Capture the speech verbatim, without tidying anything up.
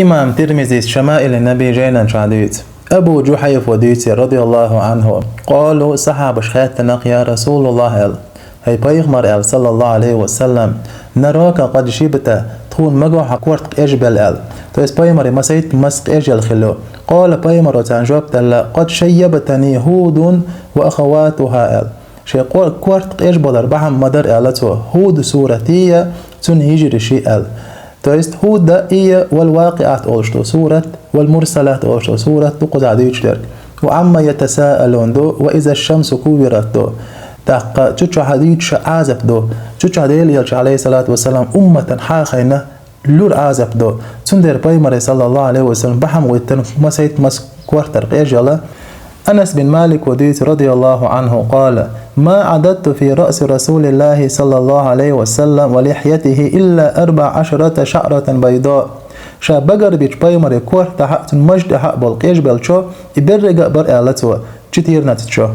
Имам Тирмизис «Шамаили Наби» жайнан чу дуьйцу. Абу Жухьайфа дуьйцу, радияллаху анху: «Къалу», сахьабаш хаьттинарг: «Я Расулаллах», аьлла, «хӀай пайхамар», аьлла, саллаллаху алейхи ва саллам: «Нарака къад шибта», тхуна ма го хьо корта къежбелла, аьлла. То есть пайхамаре масийтта мас къежъелла хилла. «Къала», пайхамаро царна жоп делла: «Къад шаййабатани Худун ва ахаватуха», аьлла. Шайн къо-, корта къежбалар бахьана ма дара, аьлла цо, Худ сурат а, цуьнан йижарий а, аьлла. То есть Худ а, «Вал-Вакъиат» олуш ду сурат, «Вал-Мурсалат» олуш ду сурат ду кхузахь дуьйцуш дерг. «Ва Ӏамма ятасаалун» ду, «Ва изаш-шамсу куввират» ду. ТӀаккха цу чохь дуьйцуш Ӏазап ду. Цу чохь Делан элча, алейхиссалату вассалам, умматана хьахийна лур Ӏазап ду. Цундела пайхамаре, саллаллаху алейхи ва саллам, бахьана вуьттина масийтта мас кортара къежъяла. Анас бин Малика дуьйцу, радияллаху анху, къала: «Ма Ӏададту фи раъси Расулиллахи, саллаллаху алейхи ва саллам, ва лихьятихи илла арбаъ ашарата шаъратан байда». Ша багарбичу пайхамаре корта тӀехь а, цуьнан маж тӀехь а болу къежбелла чо, и беррига а бара, аьлла цо, четырнадцать чо.